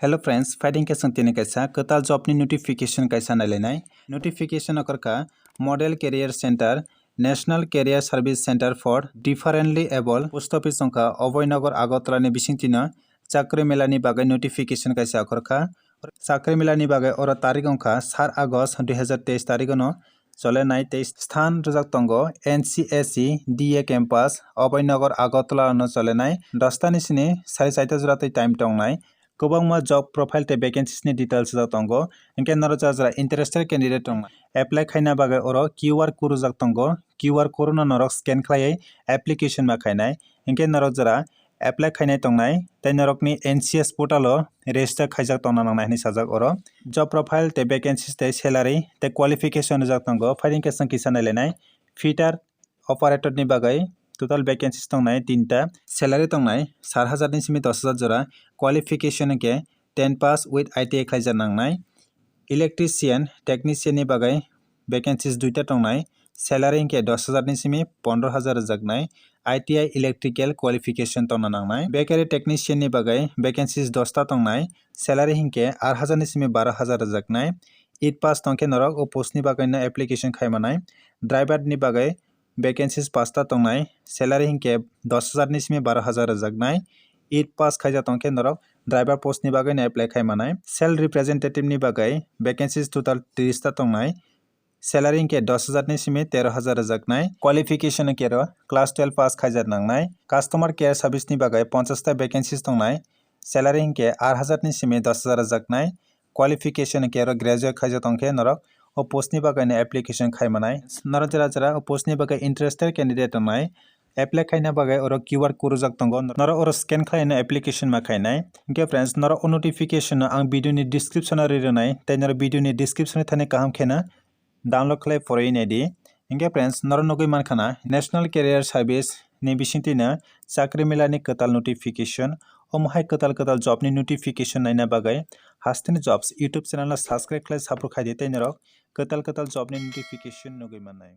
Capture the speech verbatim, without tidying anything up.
Hello friends, phaidi khe chwng tini kaisa kwtal job ni notification kaisa nailainai. Notification okorkha Model Career Center, National Career Service Center for Differently Abled, Post Office wngkha Abhoynagar Agartala ni bisingtwino chakri mela ni bagwi notification kaisa okorkha. Chakri mela ni bagwi oro tarik wngkha sat August dui hazar teis tarikh no cholenai tei sthan rwjak tongo N C S E D A campus, Abhoynagar Agartala no cholenai dosta ni sini sari chaita jora tei time tongnai. Kwbangma job profile tei vacancies ni details rok tongo, hinkhe norok jara jara interested candidate tongnai apply khaina bagwi oro Q R code rwjak tongo, Q R code no norok scan khlaiwi application ma khainai, hinkhe norok jara apply khainai tongnai tei norokni N C S portal o register khaijak tongna nangnai hinwi sajak oro. Job profile tei vacancies tei salary tei qualification rwjak tongo. Phaidi khe chwng kisa nailainai. Fitter operator ni bagwi total vacancies tongnai tinta, salary tongnai sat hazar ni simi dos hazar jora, qualification hinkhe ten pass with I T I khlaijak nangnai. Electrician, technician ni bagwi vacancies duita tongnai, salary hinkhe dos hazar ni simi pondro hazar rwjaknai, I T I electrical qualification tongna nangnai. Bakery technician ni bagwi vacancies dosta tongnai, salary hinkhe aat hazar ni simi baro hazar rwjaknai. Eight pass tongkhe norok o post ni bagwi no application khaimanai. Driver ni bagwi vacancies pasta tongnai, salary hinkhe dos hazar ni simi baro hazar rwjaknai. Eight pass khaijak tongkhe norok driver post ni bagwi no apply khaimanai. Sales representative ni bagwi vacancies total tris ta tongnai, salary hinkhe dos hazar ni simi tero hazar rwjaknai. Qualification hinkhe ro class twelve pass khaijak nangnai. Customer care service ni bagwi ponchash ta vacancies tongnai, salary hinkhe aat hazar ni simi dos hazar rwjaknai. Qualification hinkhe ro graduate khaijak tongkhe norok o post ni bagwi no application khaimanai. Norok jara jara o post ni bagwi interested candidate tongnai, apply khaina bagwi oro Q R code rwjak tongo, norok oro scan khlaino application ma khainai. Hinkhe friends, norok o notification no ang video ni description o ri rwnai, tei norok video ni description ni thani kaham kheno download khlai phorwi naidi. Hinkhe friends, norok nugwi mankha na National Career Service ni bisingtwino chakri mela ni kwtal notification, omo hai kwtal kwtal job ni notification naina bagwi Hasteni Jobs YouTube channel no subscribe khlai support khaidi tei norok kwtal kwtal job ni notification nugwi mannai.